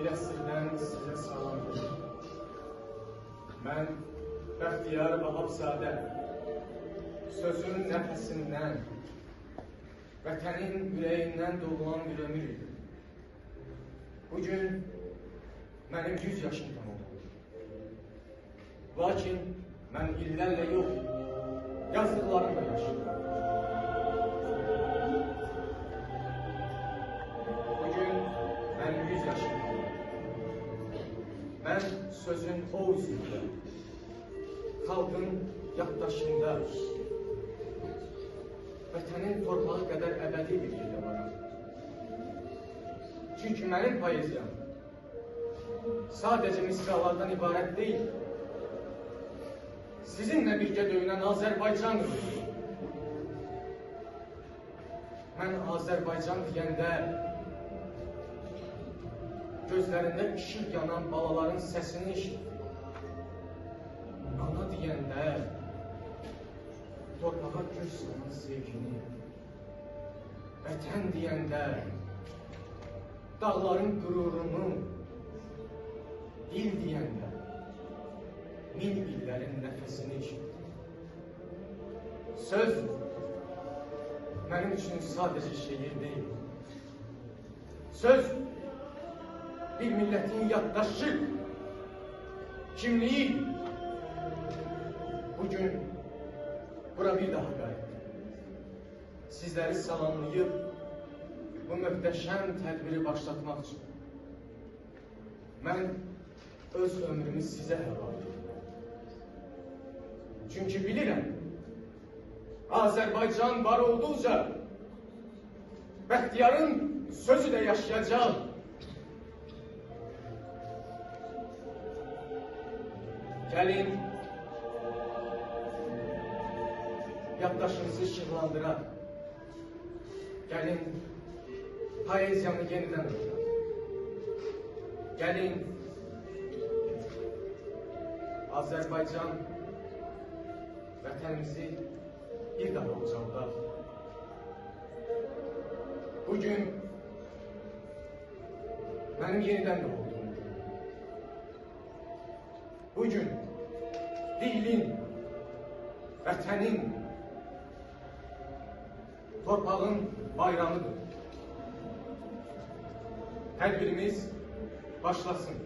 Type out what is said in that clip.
Bir əsrdən sizə salam verirəm. Mən Bəxtiyar Vahabzadə, sözün nəfəsindən, vətənin ürəyindən doğulan bir ömür idi. Bugün mənim 100 yaşım tamam oldu. Lakin mən illərlə yox, yazdıqlarımla yaşayıram. Bugün mənim 100 yaşım tamam oldu. Mən sözün o üzündə, xalqın yaddaşında, vətənin torpağı qədər əbədi bir yerdə varam. Çünki mənim poeziyam sadəcə misralardan ibarət deyil, sizinlə birgə döyünən Azərbaycan ruhudur. Mən Azərbaycan deyəndə gözlərində işıq yanan balaların səsini eşitdim. Ana deyəndə torpağa güc salan sevgini, vətən deyəndə dağların qürurunu, dil deyəndə min illərin nəfəsini eşitdim. Söz mənim üçün sadəcə şeir deyil. Söz bir millətin yaddaşı, kimliyi. Bugün bura bir daha qayıtdım. Sizləri salamlayıb bu möhtəşəm tədbiri başlatmaq üçün mən öz ömrümü sizə həvalə edirəm. Çünki bilirəm, Azərbaycan var olduqca Bəxtiyarın sözü də yaşayacaq. Gəlin, yaddaşınızı işıqlandıraq. Gəlin, poeziyanı yenidən oxuyaq. Gəlin, Azərbaycan vətənimizi bir daha ucaldaq. Bugün mənim yenidən doğulduğum gün. Bugün dilin, vətənin, torpağın bayramıdır. Tədbirimiz başlasın.